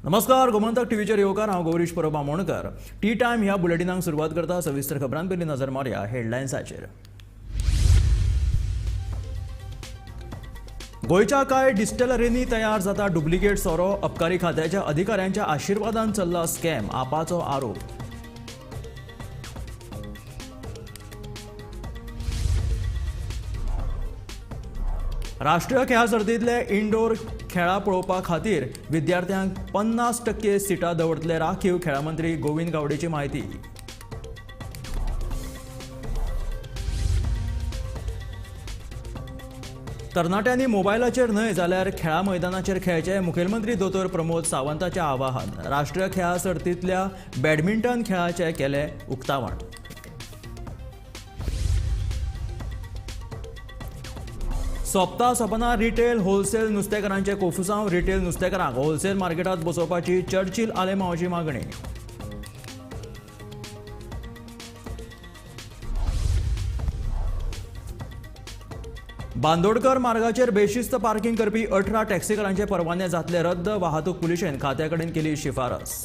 नमस्कार, गोमंतक टीव्हीचेर येवकार. हांव गौरीश परब आमोणकर. टी टायम ह्या बुलेटिनाक सुरवात करता. सविस्तर खबरां पयलीं नजर मारया हेडलायन्साचेर. गोंयच्या कांय डिस्टिलरींनी तयार जाता डुप्लिकेट सोरो. अबकारी खात्याच्या अधिकाऱ्यांच्या आशिर्वादान चल्ला स्कॅम, आपाचो आरोप. राष्ट्रीय खेळां सर्तींतले इंडोर खेळां पळोवपा खातीर विद्यार्थ्यांक 50% सिटां दवरतले राखीव, खेळां मंत्री गोविंद गावडेची म्हायती. तरणाट्यांनी मोबायलाचेर न्हय जाल्यार खेळां मैदानाचेर खेळचें, मुखेलमंत्री दोतोर प्रमोद सावंताचें आवाहन. राष्ट्रीय खेळां सर्तींतल्या बॅडमिंटन खेळाचें केलें उक्तावण. सोंपता सोंपना रिटेल होलसेल नुस्तेकारांचे कोफुसांव. रिटेल नुस्तेकारांक होलसेल मार्केटांत बसोवपाची चर्चिल आलेमांवची मागणी. बांदोडकर मार्गाचेर बेशिस्त पार्किंग करपी 18 टॅक्सीकारांचे परवाने जातले रद्द. वाहतूक पुलिशेन खात्या कडेन केली शिफारस.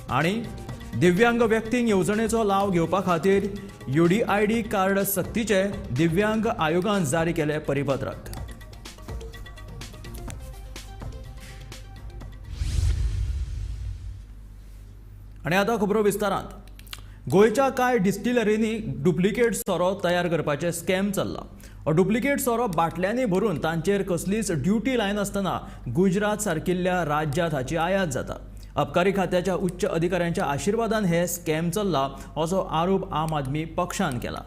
आनी दिव्यांग व्यक्तींक येवजणेचो लाव घेवपा खातीर UDID कार्ड सक्तीचे, दिव्यांग आयोगान जारी केले परिपत्रक. आनी आतां खबरो विस्तारांत. गोंयच्या कांय डिस्टिलरींनी डुप्लिकेट सोरो तयार करपाचें स्कॅम चल्ला. डुप्लिकेट सोरो बाटल्यांनी भरून तांचेर कसलीच ड्युटी लायनासतना गुजरात सारकिल्ल्या राज्यांत हाची आयात जाता. अबकारी खात्याच्या उच्च अधिकाऱ्यांच्या आशिर्वादान हे स्कॅम चल्ला असो आरोप आम आदमी पक्षान केला.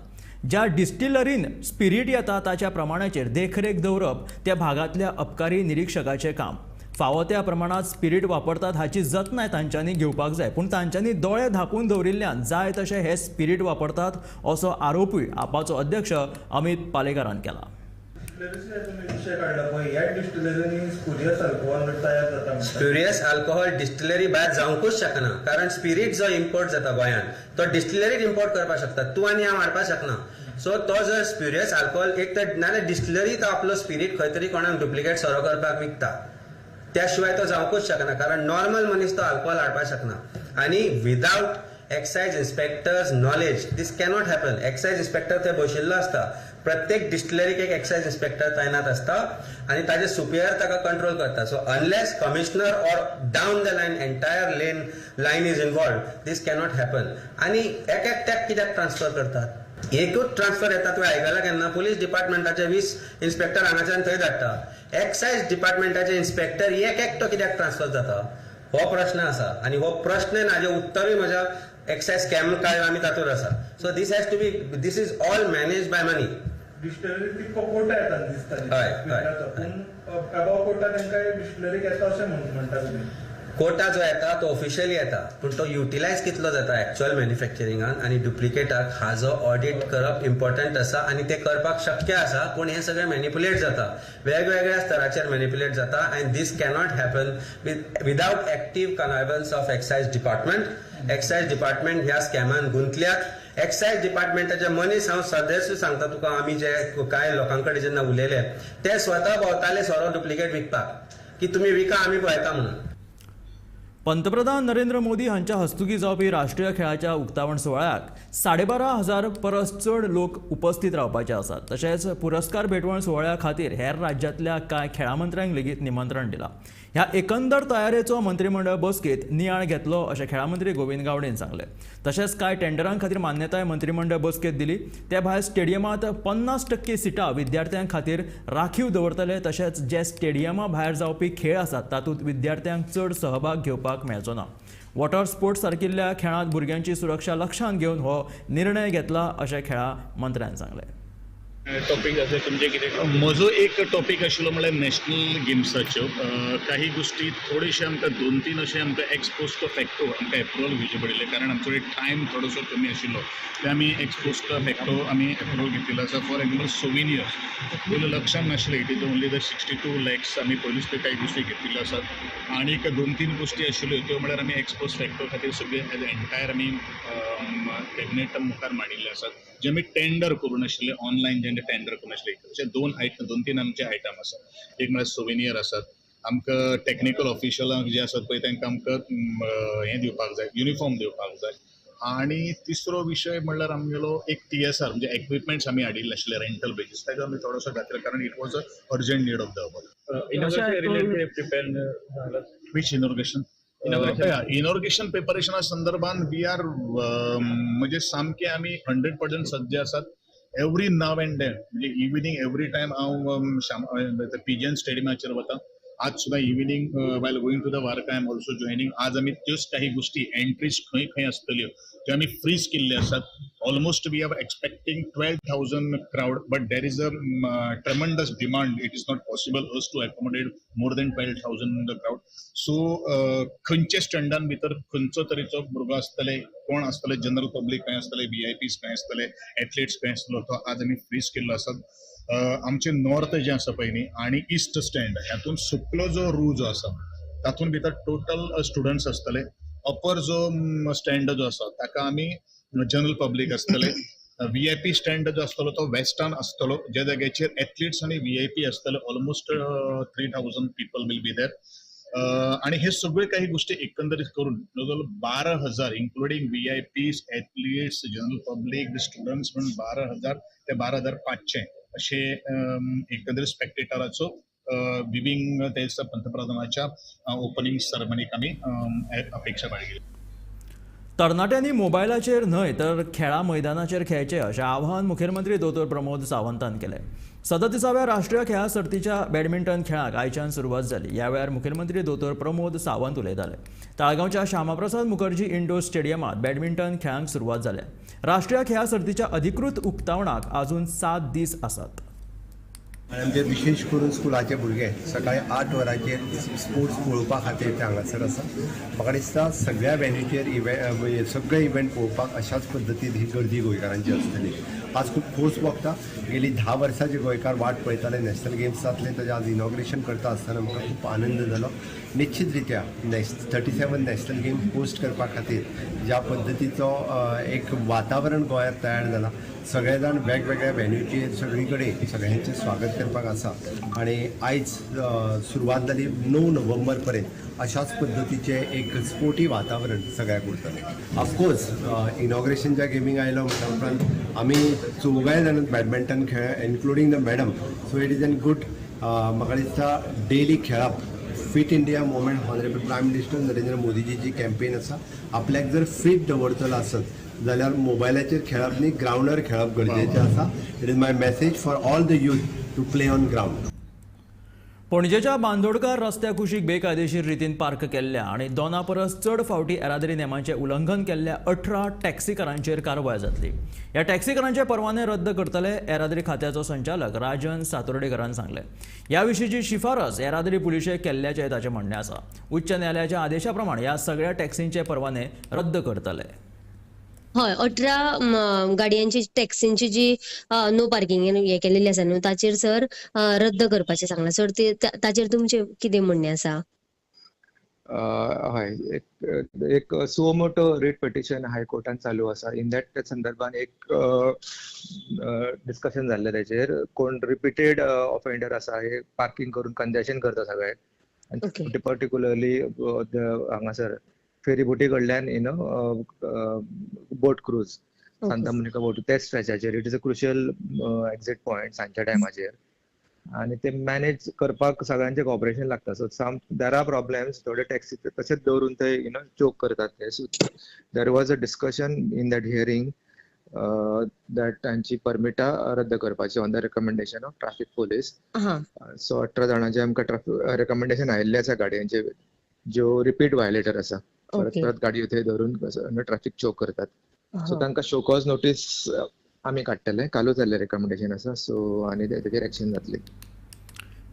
ज्या डिस्टिलरीन स्पिरीट येता ताच्या प्रमाणाचेर देखरेख दवरप त्या भागांतल्या अबकारी निरीक्षकाचें काम. फावो त्या प्रमाणांत स्पिरीट वापरतात हाची जतनाय तांच्यांनी घेवपाक जाय, पूण तांच्यांनी दोळे धांपून दवरिल्ल्यान जाय तशें हे स्पिरीट वापरतात असो आरोपूय आपाचो अध्यक्ष अमित पालेकारान केला. स्प्युरियस अल्कोहोल डिस्टिलरी भायर जावंकूच शकना, कारण स्पिरीट जो इम्पोर्ट जाता गोंयांत तो डिस्टिलरीत इम्पोर्ट करपाक शकता, तूं आनी हांव हाडपाक शकना. सो तो जर स्प्युरियस अल्कोहोल एक तर नाजाल्यार डिस्टिलरी तो आपलो स्पिरीट खंय तरी कोणाक डुप्लिकेट सोरो करपाक विकता, त्या शिवाय तो जावंकूच शकना, कारण नॉर्मल मनीस तो अल्कोहोल हाडपाक शकना. आनी without excise inspectors knowledge this cannot happen. Excise inspector थंय बशिल्लो आसता, प्रत्येक डिस्टिलरीक एक एक्सायज इन्स्पेक्टर तैनात आसता आनी ताजे सुपिरियर ताका कंट्रोल करता. So unless commissioner or down the line entire line is involved this cannot happen. आनी एक एकट्याक कित्याक ट्रान्सफर करतात? एकूच ट्रान्सफर येता, तुवें आयकलां केन्ना? पुलीस डिपार्टमेंटाचे 20 इन्स्पेक्टर हांगाच्यान थंय धाडटा, एक्सायज डिपार्टमेंटाचे इन्स्पेक्टर एक एकटो कित्याक ट्रान्सफर जाता? हो प्रश्न आसा आनी हो प्रश्न हाजें उत्तरूय म्हज्या एक्सायज स्कॅम काय आमी तातूंत आसा. So this has to be, this is all manage by money. Distillery तितको कोटा येता दिसता, हय हय, पूण एबाव कोटा तांकां डिस्टिलरीक येता अशें म्हणटा तुमी? कोटा जो येता तो ऑफिशियली येता, पूण तो युटिलायज कितलो जाता एक्च्युअल मॅन्युफॅक्चरिंगान आनी डुप्लिकेटाक हाजो ऑडिट करप इम्पॉर्टंट आसा आनी तें करपाक शक्य आसा, पूण हें सगळें मॅनिपुलेट जाता, वेगवेगळ्या स्तराचेर मॅनिपुलेट जाता. And this cannot happen without active connivance of excise department. Excise department ह्या स्कॅमान गुंतल्यात. एक्सायज डिपार्टमेंटाचे मनीस, हांव सदस्य सांगता तुका, आमी जे कांय लोकां कडेन जेन्ना उलयले ते स्वता भोंवताले सोरो डुप्लिकेट विकपाक, की तुमी विका आमी पळयता म्हणून. पंतप्रधान नरेंद्र मोदी हांच्या हस्तुकी जावपी राष्ट्रीय खेळाच्या उक्तावण सुवाळ्याक 12,500 परस चड लोक उपस्थित रावपाचे आसात. तशेंच पुरस्कार भेटवण सुवाळ्या खातीर हेर राज्यांतल्या कांय खेळां मंत्र्यांक लेगीत निमंत्रण दिलां. ह्या एकंदर तयारेचो मंत्रीमंडळ बसकेंत नियाळ घेतलो अशें खेळां मंत्री गोविंद गावडेन सांगलें. तशेंच कांय टेंडरां खातीर मान्यताय मंत्रीमंडळ बसकेंत दिली. ते भायर स्टेडियमांत 50% सिटां विद्यार्थ्यां खातीर राखीव दवरतले. तशेंच जे स्टेडियमा भायर जावपी खेळ आसात तातूंत विद्यार्थ्यांक चड सहभाग घेवपाक मेळचो ना. वॉटर स्पोर्ट्स सारकिल्ल्या खेळांत भुरग्यांची सुरक्षा लक्षांत घेवन हो निर्णय घेतला अशें खेळां मंत्र्यान सांगलें. टॉपीक आसा तुमचे कितें? म्हजो एक टॉपीक आशिल्लो म्हळ्यार नॅशनल गेम्साच्यो काही गोश्टी थोडेशे आमकां 2-3 अशें आमकां एक्सपोस्ट फॅक्टो आमकां एप्रुवल घेवचें पडिल्लें, कारण आमचो टायम थोडोसो कमी आशिल्लो. ते आमी एक्सपोस्ट फॅक्टो आमी एप्रुवल घेतिल्लो आसा. फॉर एग्जाम्पल सोविनियर्स पयलू लक्षांत नाशिल्लें, it is only the 62 lakhs आमी पयलूच त्यो काही गोश्टी घेतिल्ल्यो आसात. आनी 2-3 गोश्टी आशिल्ल्यो त्यो म्हळ्यार आमी एक्सपोस्ट फॅक्टो खातीर सगळे एज एंटायर आमी कॅबिनेट मुखार मांडिल्ले आसात, जे आमी टेंडर करूं नाशिल्ले ऑनलायन जे म्हणजे टेंडर करून आशिल्ले. अशे दोन तीन आमचे आयटम आसात. एक म्हळ्यार सोविनियर आसात, आमकां टॅक्निकल ऑफिशलांक जे आसात पळय तांकां आमकां हें दिवपाक जाय, युनिफॉर्म दिवपाक जाय. आनी तिसरो विशय म्हणल्यार आमगेलो एक TSR म्हणजे एक्विपमेंट्स आमी हाडिल्ले आशिल्ले रेंटल बेजीस, ताका आमी थोडोसो घातला कारण it was a urgent need of the hour. Which inauguration? Inauguration प्रिपरेशना संदर्भान we are म्हणजे सामके आमी 100% सज्ज आसात. एवरी नाव अँड then म्हणजे इव्हिनींग एवरी टायम हांव पिजन स्टेडियमाचेर वता. आज सुद्दां evening while going to the Varca I am also joining. आज आमी त्योच काही गोष्टी एंट्रीज खंय खंय आसतल्यो त्यो आमी फ्रीज केल्ले आसात. Almost we are expecting 12,000 crowd, but there is a tremendous demand. It is not possible us to accommodate more than 12,000 crowd. So खंयचे स्टँडान भितर खंयचो तरेचो भुरगो आसतले, कोण आसतले, जनरल पब्लीक खंय आसतले, VIPs खंय आसतले, एथलीट्स खंय आसतलो, तो आज आमी फ्रीज केल्लो आसात. आमचे नॉर्थ जे आसा पळय न्ही आनी इस्ट स्टँड हातून सुकलो जो रू जो आसा तातूंत भितर टोटल स्टुडंट्स आसतले. अपर जो स्टँड जो आसा ताका आमी जनरल पब्लीक आसतले. VIP stand जो आसतलो तो वेस्टान आसतलो, ज्या जाग्याचेर एथलीट्स आनी VIP आसतले. Almost 3,000 people will be there. आनी हे सगळे काही गोष्टी एकंदरीत करून जवळ 12,000 including VIPs, athletes, general public, students म्हणून 12,000 ते 12,500 असे एकंदरीत स्पेक्टेटराचो विविंग त्या दिसा पंतप्रधानाच्या ओपनिंग सेरेमनीक आमी अपेक्षा बाळगिली. तरणाट्यांनी मोबायलाचेर न्हय तर खेळा मैदानाचेर खेळचें अशें आवाहन मुखेलमंत्री दोतोर प्रमोद सावंतान केलें. 37व्या राष्ट्रीय खेळां सर्तीच्या बॅडमिंटन खेळाक आयच्यान सुरवात जाली. ह्या वेळार मुखेलमंत्री दोतोर प्रमोद सावंत उलयताले. ताळगांवच्या श्यामाप्रसाद मुखर्जी इंडोर स्टेडियमांत बॅडमिंटन खेळांक सुरवात जाल्या. राष्ट्रीय खेळां सर्तीच्या अधिकृत उक्तावणाक अजून 7 दीस आसात. आमचे विशेष करून स्कुलाचे भुरगे सकाळी 8 वरांचेर स्पोर्ट्स पळोवपा खातीर ते हांगासर आसा. म्हाका दिसता सगळ्या वेन्यूचेर इव्हेंट, सगळे इव्हेंट पळोवपाक अशाच पद्दतीन ही गर्दी गोंयकारांची आसतली. आज खूब खोस भोगता. गेली 10 वर्सां जे गोंयकार वाट पळयताले नॅशनल गेम्स जातले, ताजें आज इनॉग्रेशन करता आसतना म्हाका खूब आनंद जालो. निश्चित रित्या 37 नॅशनल गेम होस्ट करपा खातीर ज्या पद्दतीचो एक वातावरण गोंयांत तयार जाला, सगळे जाण वेगवेगळ्या वेन्यूचेर सगळी कडेन सगळ्यांचें स्वागत करपाक आसा. आनी आयज सुरवात जाली 9 नोव्हेंबर पर्यंत अशाच पद्दतीचें एक स्पोर्टी वातावरण सगळ्याक उरतलें. ऑफकोर्स इनॉग्रेशनच्या गेमींक आयलो म्हणल्या उपरांत आमी चौगाय जाण बॅडमिंटन खेळ, including the madam. So it is an good. म्हाका दिसता डेली खेळप, fit India movement, honourable prime minister Narendra मोदीजीची campaign आसा. आपल्याक जर फीट दवरतलो आसत जाल्यार मोबायलाचेर खेळप न्ही, ग्रावंडार खेळप गरजेचें आसा. It is my message for all the youth to play on ground. पणजेच्या बांदोडकार रस्त्या कुशीक बेकायदेशीर रितीन पार्क केल्ल्या आनी 2 परस चड फावटी येरादारी नेमांचें उल्लंघन केल्ल्या 18 टॅक्सीकारांचेर कारवाय जातली. ह्या टॅक्सीकारांचे परवाने रद्द करतले, येरादारी खात्याचो संचालक राजन सातोर्डेकरान सांगलें. ह्या विशींची शिफारस येरादारी पुलिशेक केल्ल्याचें ताचें म्हणणें आसा. उच्च न्यायालयाच्या आदेशा प्रमाण ह्या सगळ्या टॅक्सींचे परवाने रद्द करतले. हय, 18 गाडयांची टॅक्सींची जी नो पार्किंग हे केलेली आसा न्हू, ताचेर सर रद्द करपाचें सांगलां. सर ताचेर तुमचें कितें म्हणणें आसा? हय, एक सुओमोटो रिट पिटिशन हायकोर्टान चालू आसा. इन that संदर्भान एक डिस्कशन जाल्लें ताचेर. कोण रिपीटेड ऑफेंडर आसा, हे पार्किंग करून कंजेशन करता सगळे, आनी पर्टिक्युलरली हांगासर फेरीबोटी कडल्यान you know boat cruise, Santa Monica boat, त्या स्ट्रेचाचेर it is a crucial exit point सांजच्या टायमाचेर, आनी ते मॅनेज करपाक सगळ्यांचें कॉपरेशन लागता. So some there are problems, थोडे टॅक्सी तशेंच दवरून ते you know चोक करतात ते. So there was a discussion in that hearing that तांची परमिटां रद्द करपाची on the recommendation of traffic police. So 18 जाणांचे आमकां ट्राफीक रेकमेंडेशन आयिल्लें आसा गाडयांचे ज्यो रिपीट व्हायलेटर आसा, परत परत गाडयो थंय धरून ट्राफीक चोक करतात. सो तांकां शोकॉज नोटीस आमी काडटले, कालूच जाल्लें रेकमेंडेशन आसा. सो आनी तेजेर एक्शन जातली.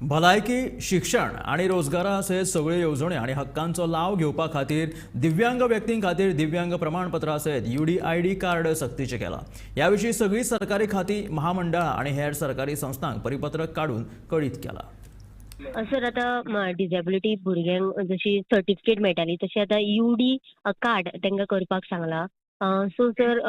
भलायकी, शिक्षण आनी रोजगारा सयत सगळ्यो येवजण्यो आनी हक्कांचो लाव घेवपा खातीर दिव्यांग व्यक्तीं खातीर दिव्यांग प्रमाणपत्रा सयत UDID card सक्तीचें केलां. ह्या विशीं सगळीं सरकारी खातीं, महामंडळां आनी हेर सरकारी संस्थांक परिपत्रक काडून कळीत केलां. सर आतां डिजेबिलिटी भुरग्यांक जशी सर्टिफिकेट मेळटाली तशी आतां UD card तांकां करपाक सांगलां. सो सर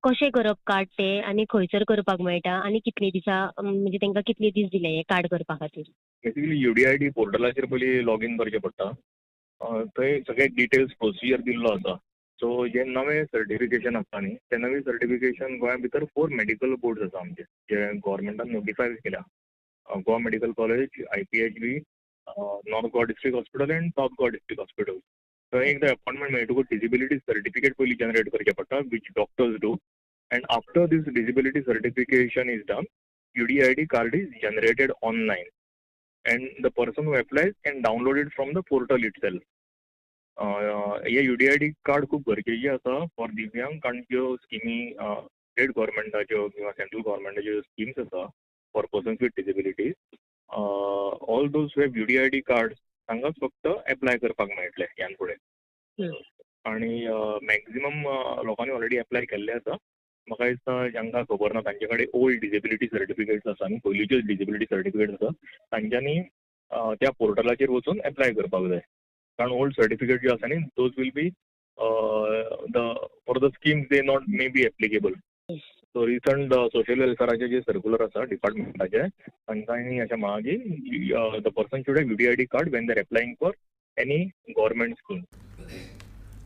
कशें करप कार्ड तें आनी खंयसर करपाक मेळटा आनी कितले दिसा म्हणजे तांकां कितले दीस दिले हे कार्ड करपा खातीर? बेसिकली UDID पोर्टलाचेर पयलीं लॉगीन करचें पडटा. थंय सगळे डिटेल्स प्रोसिजर दिल्लो आसा. सो जे नवें सर्टिफिकेशन आसता न्ही तें नवें सर्टिफिकेशन गोंया भितर 4 मेडिकल बोर्ड्स आसा आमचे जे गोवोरमेंटान नोटिफाय केल्या. Goa medical college, IPHB, north Goa district hospital and south Goa district hospital. थंय एकदां अपॉयंटमेंट मेळटकूच डिसेबिलिटी सर्टिफिकेट पयलीं जनरेट करचें पडटा, which doctors do, and after this disability certification is done, UDID card is generated online and the person who applies can download it from the portal itself. हे UDID card खूब गरजेचें आसा for दिव्यांग, कारण ज्यो स्किमी स्टेट गव्हर्मेंटाच्यो किंवा central गव्हर्मेंटाच्यो ज्यो स्किम्स आसा for persons with disabilities, all those who have UDID card तांकांच फक्त एप्लाय करपाक मेळटलें ह्यान फुडें. आनी मॅक्झिमम लोकांनी ऑलरेडी एप्लाय केल्लें आसा. म्हाका दिसता जांकां खबर ना तांचे कडेन ओल्ड डिसेबिलिटी सर्टिफिकेट्स आसा न्ही, पयलींच्यो डिसेबिलिटी सर्टिफिकेट्स आसा, तांच्यांनी त्या पोर्टलाचेर वचून एप्लाय करपाक जाय. कारण ओल्ड सर्टिफिकेट ज्यो आसा न्ही those will be the for the schemes they not may be applicable. So recent social वेलफेराचे J circular आसा डिपार्टमेंटाचे तांकां अशें म्हळां की the person should have UDID card when they are applying for any government scheme.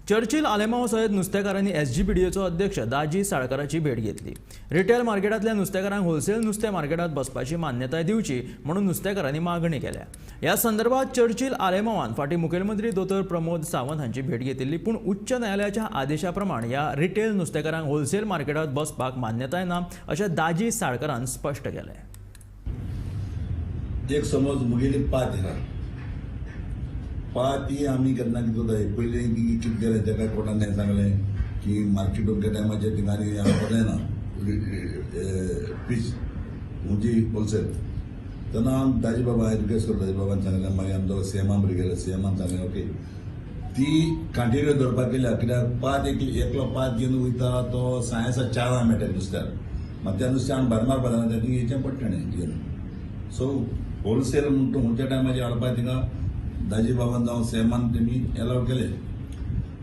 Churchill Alemao सयत नुस्तेकारांनी एसजीपीडीएचो अध्यक्ष दाजी साळकाराची भेट घेतली. Retail मार्केटांतल्या नुस्तेकारांक wholesale नुस्तें मार्केटांत बसपाची मान्यताय दिवची म्हणून नुस्तेकारांनी मागणी केल्या. ह्या संदर्भात चर्चिल आलेमावान फाटीं मुखेलमंत्री दोतोर प्रमोद सावंत हांची भेट घेतिल्ली, पूण उच्च न्यायालयाच्या आदेशा प्रमाण ह्या रिटेल नुस्तेकारांक होलसेल मार्केटांत बसपाक मान्यताय ना अशें दाजी साळकारान स्पश्ट केलें. एक समज मुगेली पात आहा, पात ही आमी केन्ना कितें जाता पयलीं कितें केलें तेका कोणाक सांगलें की मार्केट अमक्या टायमाचेर थिंगांनी हाडपाक जायना फीश म्हणजे होलसेल. तेन्ना हांव दाजी बाबा रिक्वेस्ट करता, दाजी बाबान सांगलें, मागीर आमचो सीएमान बरें गेलो, सीएमान सांगलें ओके ती कंटिन्यू दवरपाक केल्या. कित्याक पात एकलो पात घेवन वयता तो सायन्सा 4 मेळटा नुस्त्याक, मात त्या नुस्त्या आमी भायर मारपा जायना, तें येचें पडटा न्ही घेवन. सो होलसेल म्हणटा खंयच्या टायमाचेर हाडपाक थिंगा दाजी बाबान जावं सीएमान तेमी एलाव केले.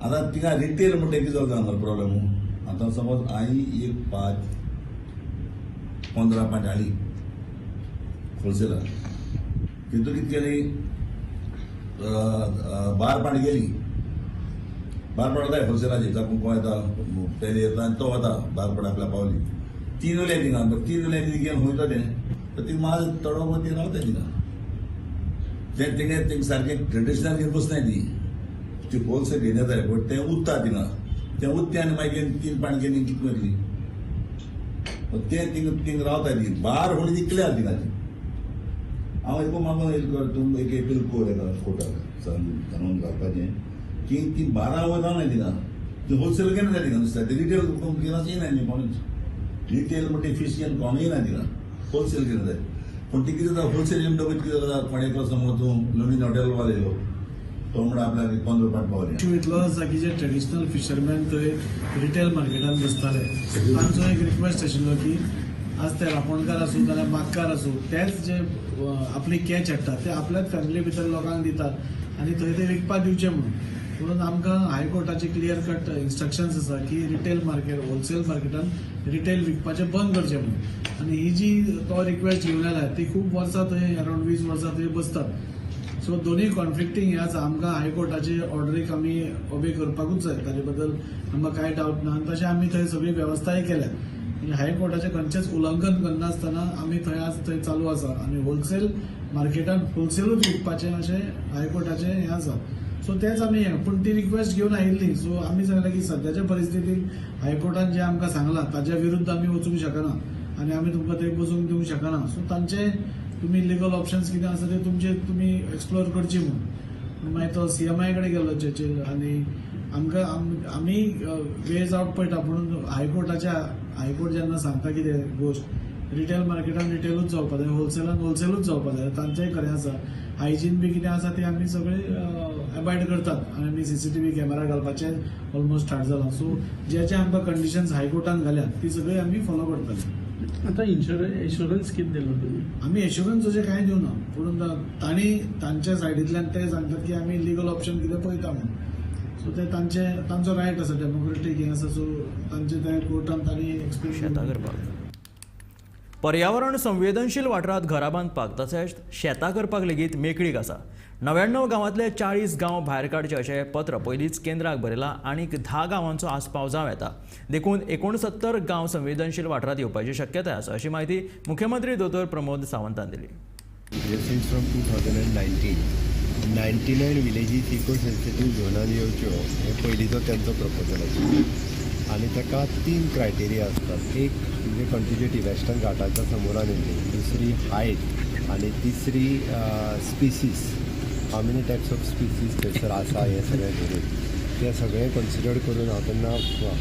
आतां थिंगा रिटेल म्हणटा कितें जाता आमकां प्रोब्लेम. आतां समज हांवें एक 5 15 पांच हाडली होलसेलार, तितून कितें केली 12 पांट गेली, 12 पांट वताय होलसेलाची, तातूंत कोण येता पयलीं येता आनी तो वता 12 पांट आपल्या पावली, 3 उरले थिंगा, 3 उरले ती घेवन वयता तें, तर ती माल तडो ती रावता थिंगा. तें थिंगा तेंका सारकें ट्रेडिशनल घेवन बसनाय ती, ती होलसेल घेवन येताय, बट तें उत्ता थिंगा, तें उत्तें आनी मागीर 3 पांट घेवन कितें वतली तें थिंगा थिंगा रावता ती 12 हुणी विकल्या थिंगा ती. हांव एक मागून तूं एक एपील कोर एका कोर्टाक सांगून घालपाचें की ती 12 वयर रावना थिंगा, ती होलसेल घेयना थिंगा नुस्त्या, ती रिटेल घेवना येना न्ही कोणूच, रिटेल म्हणटा फीश घेवन कोणूय येना थिंगा, होलसेल घेवन जाय. पूण ती कितें जाता होलसेल म्हणटकूच कितें जाता, कोण एकलो समज तूं लुमीन हॉटेलवालो येयलो तो म्हणटा आपल्याक 15 पांट पावले. इशू इतलो आसा की जे ट्रेडिशनल फिशरमॅन थंय रिटेल मार्केटान बसताले तांचो एक रिक्वेस्ट आशिल्लो की आज ते रांपोणकार आसूं जाल्यार बागकार आसूं तेच जे आपली कॅच हाडटात ते आपल्याच फॅमिली भितर लोकांक दितात आनी थंय ते विकपाक दिवचे म्हणून. म्हणून आमकां हायकोर्टाचे क्लियर कट इन्स्ट्रक्शन्स आसा की रिटेल मार्केट होलसेल मार्केटान रिटेल विकपाचें बंद करचें म्हणून. आनी ही जी तो रिक्वेस्ट घेवन आयला ती खूब वर्सां थंय अरावंड 20 वर्सां थंय बसतात. सो दोनूय कॉन्फ्लिक्टींग हे आसा. आमकां हायकोर्टाचे ऑर्डरीक आमी ओबे करपाकूच जाय, ताजे बद्दल आमकां कांय डावट ना. आनी तशें आमी थंय सगळी वेवस्थाय केल्या, म्हणजे हायकोर्टाचें खंयचेंच उल्लंघन करनासतना आमी थंय आज थंय चालू आसा आनी होलसेल मार्केटान होलसेलूच विकपाचें अशें हायकोर्टाचें हें आसा. सो तेंच आमी हें पूण ती रिक्वेस्ट घेवन आयिल्ली. सो आमी सांगलें की सद्याच्या परिस्थितीक हायकोर्टान जें आमकां सांगलां ताज्या विरुद्ध आमी वचूंक शकना आनी आमी तुमकां थंय बसूंक दिवंक शकना. सो तांचे तुमी लिगल ऑप्शन्स कितें आसा ते तुमचे तुमी एक्सप्लोर करची म्हणून. मागीर तो सीएमआय कडेन गेलो चर्चील आनी आमकां आमी वेज आवट पळयता, पूण हायकोर्टाच्या हायकोर्ट जेन्ना सांगता कितें गोश्ट रिटेल मार्केटान रिटेलूच जावपा जाय, होलसेलान होलसेलूच जावपा जाय, तांचेंय खरें आसा. हायजीन बी कितें आसा तें आमी सगळे एबायड करतात आनी आमी CCTV camera घालपाचें ऑलमोस्ट स्टार्ट जालां. सो जे जे आमकां कंडिशन्स हायकोर्टान घाल्यात ती सगळी आमी फॉलो करतले. आतां इन्शुरन्स कितें दिलो तुमी? आमी एश्युरन्स अशें कांय दिवना, पूण तांणी तांच्या सायडींतल्यान ते सांगतात की आमी लिगल ऑप्शन कितें पळयता म्हणून. सो ते तांचे तांचो रायट आसा, डेमोक्रेटीक हें आसा, सो तांचे ते कोर्टान तांणी एक्सप्लेन शेतां करपाक. पर्यावरण संवेदनशील वाठारांत घरां बांदपाक तशेंच शेतां करपाक लेगीत मेकळीक आसा. 99 गांवांतले 40 गांव भायर काडचे अशें पत्र पयलींच केंद्राक बरयलां. आनीक 10 गांवांचो आस्पाव जावं येता, देखून 69 गांव संवेदनशील वाठारांत येवपाची शक्यताय आसा अशी म्हायती मुख्यमंत्री दोतोर प्रमोद सावंतान दिली. Since from 2019 99 villages eco sensitive झोनान येवच्यो हे पयलींचो तांचो प्रपोजल आशिल्लो आनी ताका 3 क्रायटेरिया आसतात. एक म्हणजे कंटिन्युटी वेस्टर्न घाटाच्या समोरान येयली, दुसरी हायट आनी तिसरी species, how many types of species थंयसर आसा हें सगळें धरून तें सगळें कन्सिडर करून हांव तेन्ना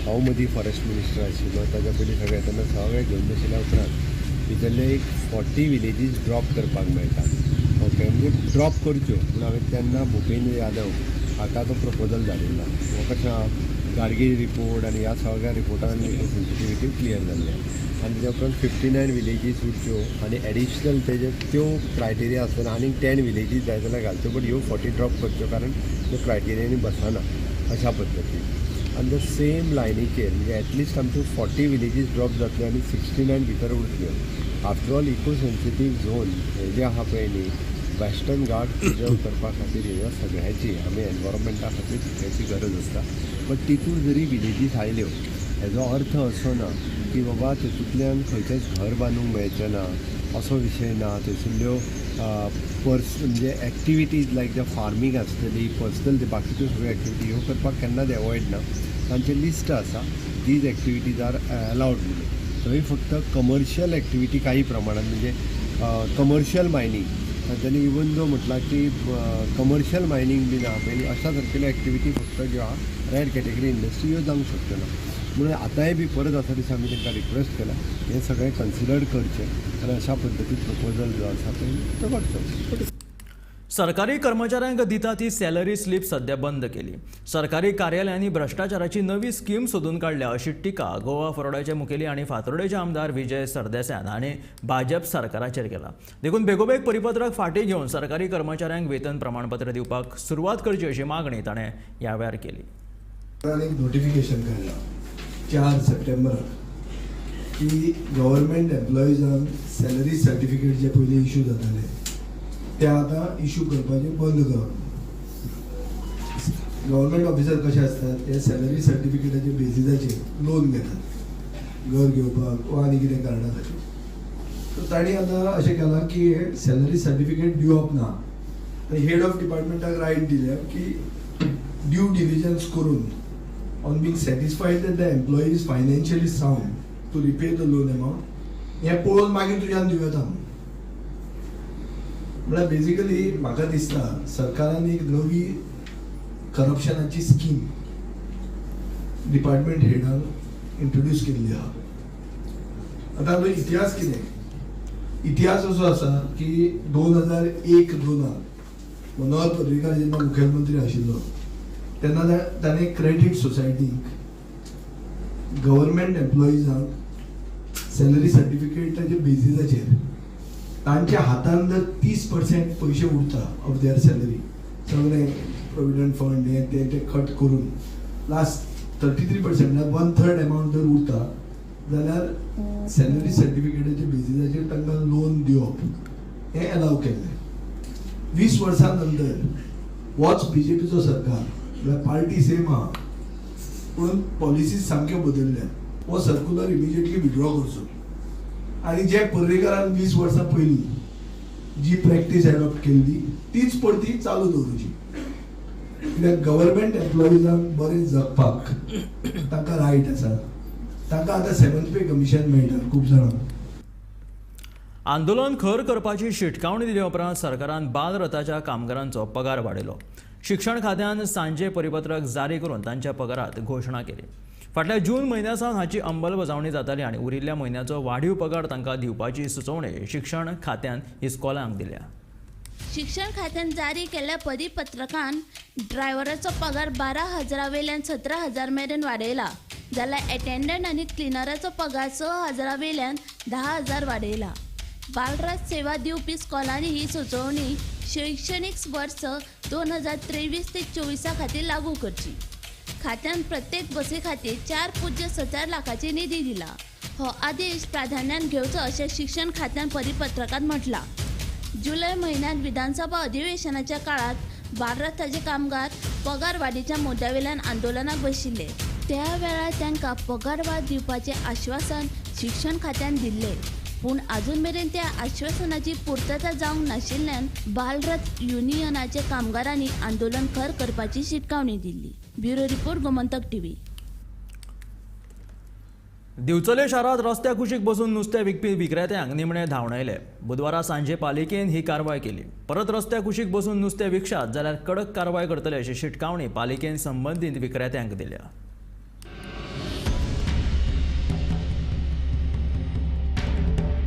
हांव मदीं फॉरेस्ट मिनिस्टर आशिल्लो, ताच्या पयलीं सगळें तेन्ना सगळें घेवन बशिल्ल्या उपरांत भितरले एक 40 विलेजीस ड्रॉप करपाक मेळटा. ओके, म्हणजे ड्रॉप करच्यो पूण हांवें तेन्ना भुपेंद्र यादव हाका तो प्रपोजल धाडिल्लो. हो कशें आहा गाडगीळ रिपोर्ट आनी ह्या सगळ्या रिपोर्टान सेन्सिटिविटी क्लियर जाल्ले आनी तेच्या उपरांत 59 विलेजीस उरच्यो आनी एडिशनल तेजे त्यो क्रायटेरिया आसतना आनीक 10 विलेजीस जाय जाल्यार घालच्यो, बट ह्यो 40 ड्रॉप करच्यो कारण त्यो क्रायटेरियांनी बसना अशा पद्दतीन. आनी the same लायनीचेर म्हणजे एटलिस्ट आमच्यो 40 विलेजीस ड्रॉप जातल्यो आनी 69 भितर उरतल्यो. After all eco sensitive zone हे जे आहा पळय न्ही, वेस्टर्न घाट प्रिजर्व करपा खातीर ह्या सगळ्याची आमी एनवायरमेंटा खातीर सगळ्याची गरज आसता. बट तितून जरी विलेजीस आयल्यो हेजो अर्थ असो ना की बाबा तितूंतल्यान खंयचेंच घर बांदूंक मेळचें ना असो विशय ना. थंयसरल्यो म्हणजे एक्टिविटीज लायक the farming आसतली, पर्सनल बाकीच्यो सगळ्यो एक्टिविटी ह्यो करपाक केन्नाच एवॉयड ना. तांचें लिस्ट आसा, these activities are allowed म्हणून. थंय फक्त कमर्शियल एक्टिविटी काही प्रमाणात म्हणजे कमर्शियल मायनींग तांच्यांनी इवन दो म्हटलां की कमर्शियल मायनींग बी ना पळय अशा सारकेल्यो एक्टिविटी फक्त ज्यो आहा रेड कॅटेगरी इंडस्ट्री ह्यो जावंक शकच्यो ना. म्हणून आतांय बी परत आसा दिसा आमी तांकां रिक्वेस्ट केला हें सगळें कन्सिडर करचें आनी अशा पद्दतीन प्रपोजल जो आसा पळय तो करचो. सरकारी कर्मचाऱ्यांक दिता ती सॅलरी स्लिप सध्या बंद केली. सरकारी कार्यालयांनी भ्रष्टाचाराची नवी स्कीम सोदून काडल्या अशी टिका गोवा फॉरवर्डाचे मुखेली आनी फातोर्डेचे आमदार विजय सरदेसायान हांणी भाजप सरकाराचेर केला. देखून बेगोबेग परिपत्रक फाटीं घेवन सरकारी कर्मचाऱ्यांक वेतन प्रमाणपत्र दिवपाक सुरवात करची अशी मागणी ताणें ह्या वेळार केली. एक नोटिफिकेशन काडलां 4 सप्टेंबराक की गव्हर्मेंट एम्प्लॉइजांक सॅलरी सर्टिफिकेट जे पयलीं इशू जाताले ते आतां इशू करपाचें बंद करप. गव्हर्मेंट ऑफिसर कशे आसतात ते सॅलरी सर्टिफिकेटाच्या बेजिसाचेर लोन घेतात घर घेवपाक वा आनी कितें कारणां खातीर. सो तांणी आतां अशें केलां की हे सॅलरी सर्टिफिकेट दिवप ना आनी हेड ऑफ डिपार्टमेंटाक रायट दिल्या की ड्यू डिलिजन्स करून on being satisfied that the employee is financially sound to repay the loan amount हें पळोवन मागीर तुज्यान दिवं येता. म्हळ्यार बेजिकली म्हाका दिसता सरकारान एक नवी करप्शनाची स्कीम डिपार्टमेंट हेडान इंट्रोड्यूस केल्ली आहा. आतां आमचो इतिहास कितें, इतिहास असो आसा की 2001-2 मनोहर पर्रीकार जेन्ना मुखेलमंत्री आशिल्लो तेन्ना ताणें क्रेडीट सोसायटीक गव्हर्मेंट एम्प्लॉइजांक सॅलरी सर्टिफिकेटाच्या बेजिसाचेर तांच्या हातान जर 30% पयशे उरता ऑफ their salary, सगळें प्रोविडंट फंड हें तें तें कट करून लास्ट 33% म्हळ्यार 1/3 एमावंट जर उरता जाल्यार सॅलरी सर्टिफिकेटाच्या बेजिसाचेर तांकां लोन दिवप हें एलाव केल्लें. 20 वर्सां नंतर होच बीजेपीचो सरकार, म्हळ्यार पार्टी सेम आहा पूण पॉलिसीज सामक्यो बदलल्या. हो सर्कुलर इमिजिएटली विड्रॉ करचो आनी जे पर्रीकारान 20 वर्सां पयलीं जी प्रॅक्टीस एडॉप्ट केल्ली तीच परती चालू दवरूची. कित्याक गव्हर्मेंट एम्प्लॉइजांक बरें जगपाक तांकां रायट आसा, तांकां आतां 7th पे कमिशन मेळटा खूब जाणांक. आंदोलन खर करपाची शिटकावणी दिले उपरांत सरकारान बालरथाच्या कामगारांचो पगार वाडयलो. शिक्षण खात्यान सांजे परिपत्रक जारी करून तांच्या पगारात घोशणा केली. फाटल्या जून म्हयन्या सावन हाची अंमलबजावणी जाताली आनी उरिल्ल्या म्हयन्याचो वाढीव पगार तांकां दिवपाची सुचोवणी शिक्षण खात्यान इस्कॉलांक दिल्या. शिक्षण खात्यान जारी केल्ल्या परिपत्रकान ड्रायव्हराचो पगार 12,000 वयल्यान 17,000 मेरेन वाडयला, जाल्यार एटेंडंट आनी क्लिनराचो पगार 6,000 वयल्यान 10,000 वाडयला. बालरथ सेवा दिवपी स्कॉलांनी ही सुचोवणी शैक्षणीक वर्स 2023 ते 24 खातीर लागू करची. खात्यान प्रत्येक बसी खातीर 4.07 लाखाची निधी दिला. हो आदेश प्राधान्यान घेवचो अशें शिक्षण खात्यान परिपत्रकांत म्हटलां. जुलय म्हयन्यांत विधानसभा अधिवेशनाच्या काळांत बालरथाचे कामगार पगार वाडीच्या मुद्द्यावेल्यान आंदोलनाक बशिल्ले. त्या वेळार तांकां पगार वाड दिवपाचें आश्वासन शिक्षण खात्यान दिल्लें, पूण अजून मेरेन त्या आश्वासनाची पूर्तता जावंक नाशिल्ल्यान बालरथ युनियनाच्या कामगारांनी आंदोलन खर करपाची शिटकावणी दिल्ली. Bureau report, Gomantak TV. Divchal शारांत रस्त्या कुशीक बसून नुस्तें विकपी विक्रेत्यांक निमणे धांवडायले. बुधवारा सांजे पालिकेन ही कारवाय केली. परत रस्त्या कुशीक बसून नुस्तें विकशात जाल्यार कडक कारवाय करतले अशी शिटकावणी पालिकेन संबंदीत विक्रेत्यांक दिल्या.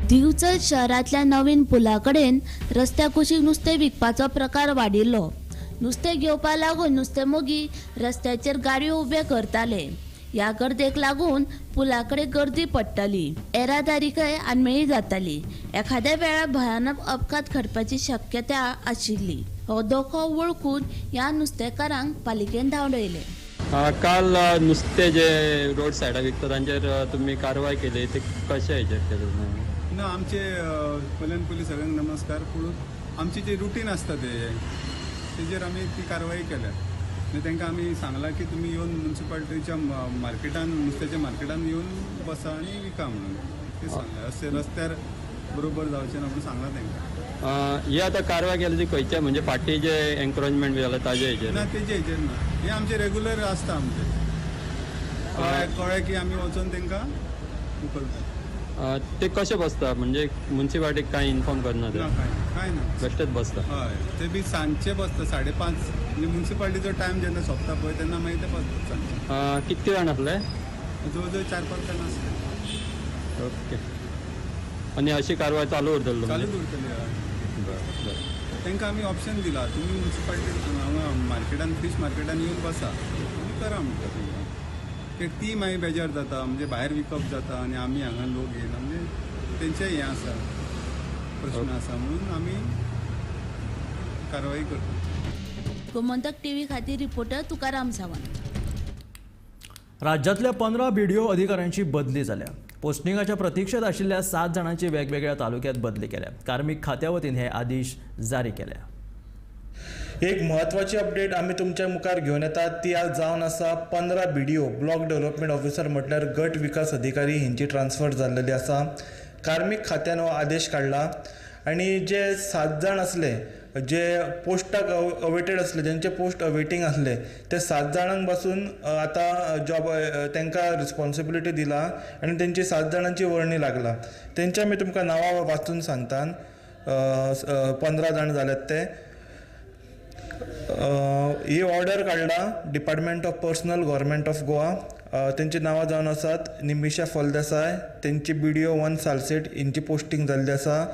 दिवचल शहरांतल्या नवीन पुला कडेन रस्त्या कुशीक नुस्तें विकपाचो प्रकार वाडिल्लो. नुस्तें घेवपाक लागून नुस्तेमोगी रस्त्याचेर गाडयो उब्यो करताले. ह्या गर्देक लागून पुला कडेन गर्दी पडटाली, येरादारीकय आडमेळी जाताली. एखाद्या वेळार भयानक अपघात घडपाची शक्यता आशिल्ली. हो धोको वळखून ह्या नुस्तेकारांक पालिकेन धांवडायले. काल नुस्तें जे रोड सायडाक विकता तांचेर तुमी कारवाय केली, ते कशें हेचेर केलें? ना, आमचे कल्याण पुलीस सगळ्यांक नमस्कार. पूण आमची जी रुटीन आसता तेजेर आमी ती कारवाई केल्या आनी तांकां आमी सांगलां की तुमी येवन म्युनिसिपालिटीच्या मार्केटान, नुस्त्याच्या मार्केटान येवन बसा आनी विका म्हणून ते सांगलां. अशें रस्त्यार बरोबर जावचें ना म्हणून सांगलां तांकां. ही आतां कारवाय केली ती खंयच्या, म्हणजे फाटीं जे एन्क्रोचमेंट बी जालें ताजे हेजेर ना? तेजे हेजेर ना, हें आमचें रेगुलर आसता. आमचें कळ्ळें की आमी वचोन तांकां उखलता. ते कशें बसता म्हणजे म्युनिसिपालिटीक कांय इन्फॉर्म करना? ते कांय ना, बेश्टेच बसता. हय, ते बी सांजचे बसता 5:30, म्हणजे म्युनिसिपालिटीचो टायम जेन्ना सोंपता पळय तेन्ना मागीर ते बसतात सांजचे. कितके जाण आसले? जवळ जवळ 4-5 जाण आसले. ओके, आनी अशी कारवाय चालू उरतली? चालूच उरतली. हय, तांकां आमी ऑप्शन दिला, तुमी म्युनिसिपालिटी हांगा मार्केटान, फीश मार्केटान येवन बसा आनी करा म्हणटा तांकां. ती मागीर बेजार जाता, म्हणजे भायर विकप जाता आनी आमी हांगा लोक येना, म्हणजे तेंचें हें आसा, प्रश्न आसा, म्हणून आमी कारवाई करता. गोमंतक टीव्ही खातीर रिपोर्टर तुकाराम सावंत. राज्यांतल्या 15 बीडीओ अधिकाऱ्यांची बदली जाल्या. पोस्टिंगाच्या प्रतिक्षेत आशिल्ल्या 7 जाणांची वेगवेगळ्या तालुक्यात बदली केल्या. कार्मिक खात्या वतीन हे आदेश जारी केल्या. एक म्हत्वाची अपडेट आमी तुमच्या मुखार घेवन येतात ती आज जावन आसा 15 बीडीओ ब्लॉक डेव्हलपमेंट ऑफिसर म्हटल्यार गट विकास अधिकारी हेंची ट्रान्सफर जाल्लेली आसा. कार्मीक खात्यान हो आदेश काडला आनी जे 7 जाण आसले जे पोस्टाक अवेटेड आसले, जेंचे पोस्ट अवेटींग आसले, ते 7 जाणांक पासून आतां जॉब तांकां रिस्पॉन्सिबिलिटी दिला आनी तेंची 7 जाणांची वर्णी लागला. तेंच्या आमी तुमकां नांवां वाचून सांगता. 15 जाण जाल्यात ते. ही ऑर्डर काडला department of personnel, government of Goa. तेंची नांवां जावन आसात निमिशा फलदेसाय, तेंची बीडीओ 1 सालसेट हेंची पोस्टींग जाल्ली आसा.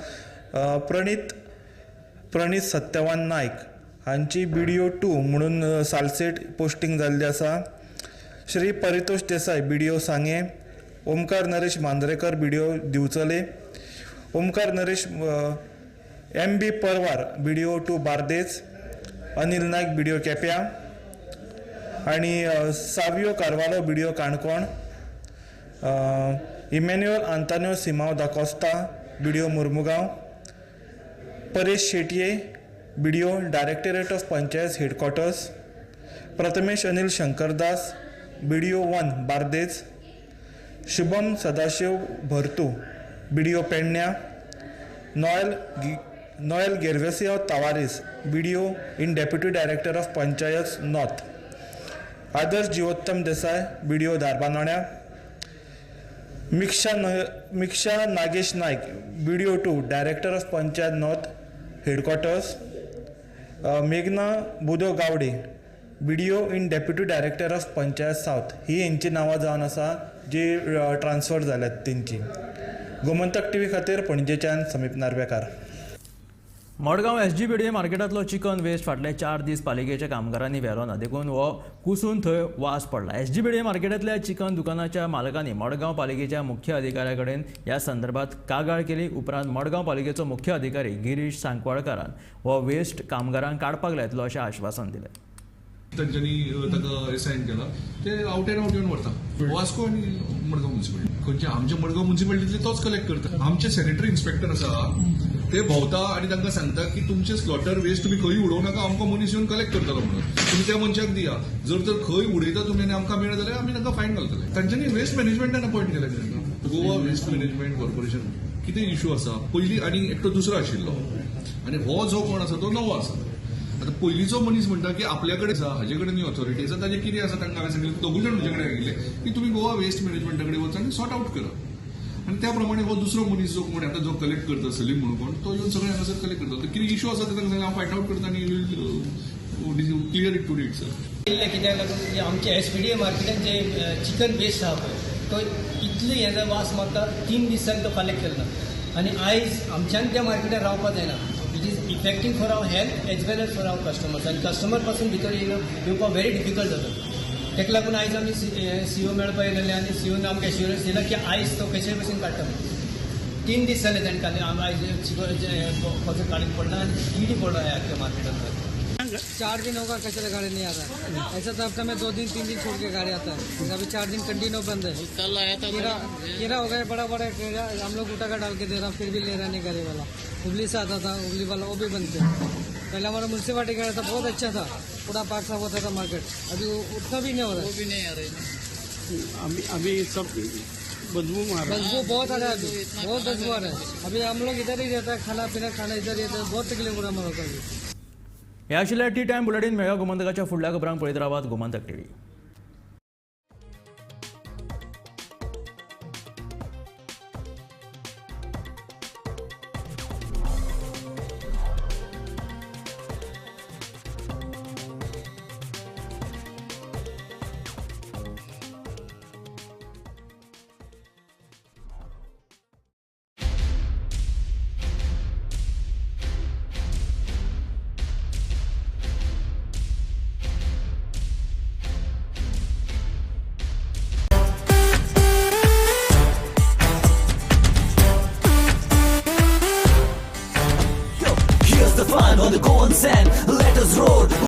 प्रणीत सत्यवान नायक हांची बीडीओ 2 म्हणून सालसेट पोस्टींग जाल्ली आसा. Shri Paritosh Desai BDO Sanguem, Omkar Naresh Mandrekar BDO Divchale, Omkar Naresh M B Parwar BDO 2 Bardez, Anil Naik BDO Quepem आनी Savio Carvalho BDO Canacona, Emmanuel Antonio Simao da Costa BDO Mormugao, Paresh Shetye BDO directorate of panchayat headquarters, Prathamesh Anil Shankardas BDO 1 Bardez, Shubham Sadashiv Bhartu BDO Pedne, Noel Gervasio Tavares BDO in deputy director of panchayat north, Adarsh Jivottam Desai BDO Dharbandora, Miksha Nagesh Naik BDO 2 director of panchayat north headquarters, मेघना Budho Gawade BDO in deputy director of panchayat south. ही हेंची नांवां जावन आसा जी transfer जाल्यात तेंची. Gomantak TV खातीर पणजेच्यान समीप नार्वेकार. मडगांव एसजीबीडीए मार्केटांतलो चिकन वेस्ट फाटले 4 दीस पालिकेच्या कामगारांनी व्हेलो ना, देखून हो कुसून थंय वास पडला. एसजीबीडीए मार्केटांतल्या चिकन दुकानाच्या मालकांनी मडगांव पालिकेच्या मुख्य अधिकाऱ्या कडेन ह्या संदर्भात कागाळ केली. उपरांत मडगांव पालिकेचो मुख्य अधिकारी गिरीश सांकवाळकारान हो वेस्ट कामगारांक काडपाक लायतलो अशें आश्वासन दिलें. तांच्यांनी ताका एसायन केला ते आवट एंड आवट येवन व्हरता. वास्को आनी मडगांव म्युनिसिपालिटी खंयचे आमच्या मडगांव म्युनिसिपालिटीतले तोच कलेक्ट करता. आमचे सॅनिटरी इन्स्पेक्टर आसा ते भोंवता आनी तांकां सांगता की तुमचे स्लॉटर वेस्ट तुमी खंय उडोवं नाका, आमकां मनीस येवन कलेक्ट करतलो म्हणून तुमी त्या मनशाक दिया. जर तर खंय उडयता तुमी आनी आमकां मेळत जाल्यार आमी तांकां फायन घालतले. तांच्यांनी वेस्ट मॅनेजमेंटान अपॉयंट केला तांकां. गोवा वेस्ट मॅनेजमेंट कॉर्पोरेशन कितें इशू आसा पयलीं, आनी एकटो दुसरो आशिल्लो आनी हो जो कोण आसा तो नवो आसा. आतां पयलींचो मनीस म्हणटा की आपल्या कडेन आसा, हाजे कडेन ऑथॉरिटी आसा, ताजें कितें आसा तांकां हांवें सांगलें. दोगूय जाण म्हजे कडेन आयिल्ले की तुमी गोवा वेस्ट मॅनेजमेंटा कडेन वचा आनी सॉर्ट आवट करा. आनी त्या प्रमाणे हो दुसरो मनीस जो कोण आतां जो कलेक्ट करता सलीम म्हणून कोण, तो येवन सगळें हांगासर कलेक्ट करता. तर कितें इशू आसा ते तांकां सांगलें हांव फायंड आवट करता आनी will clear it today itself. कित्याक लागून आमचे एसपीडीए मार्केटान जे चिकन वेस्ट आहा पळय तो इतले हेजो वास मारता, 3 दीस जाले तो कलेक्ट केलो ना आनी आयज आमच्यान त्या मार्केटान रावपाक जायना. It is affecting for our health as well as for our customers आनी कस्टमर पासून भितर येवपाक व्हेरी डिफिकल्ट जाता. ताका लागून आयज आमी सीओ मेळपाक येयलेले आनी सीओन आमकां एश्युरन्स दिला की आयज तो कशे भशेन काडटा. 3 दीस जाले ताणें काडले, आयज कचरो काडून पडला आनी किडी पडला ह्या आख्या मार्केटान. 4 दिन होगा कचरा गाड़ी नहीं आ रहा है. ऐसा तो हफ्ते में 2 दिन 3 दिन छोड़ के गाड़ी आता है, अभी 4 दिन कंटिन्यू बंद है. कल आया था, कीड़ा हो गया बड़ा बड़ा कीड़ा, हम लोग उठा कर डाल के दे रहा, फिर भी ले रहा नहीं गाड़ी वाला. हुबली से आता था, हुबली वाला वो भी बंद थे. पहले हमारा म्यूनसिपालिटी का था, बहुत अच्छा था, पूरा पार्क साफ होता था मार्केट, अभी उतना भी नहीं हो रहा है, वो भी नहीं आ रही. अभी सब बदबू मार रहा है, बदबू बहुत आ रहा है, अभी बहुत बदबू आ रहा है. अभी हम लोग इधर ही रहता है, खाना पीना खाना इधर ही रहता है, बहुत तकलीफ हो रहा है हमारे को अभी. हे आशिल्लें टी टायम बुलेटीन. मेळया गोमंतकाच्या फुडल्या खबरांक पळयत रावात Gomantak TV. The fun on the Goan sand, let us roar.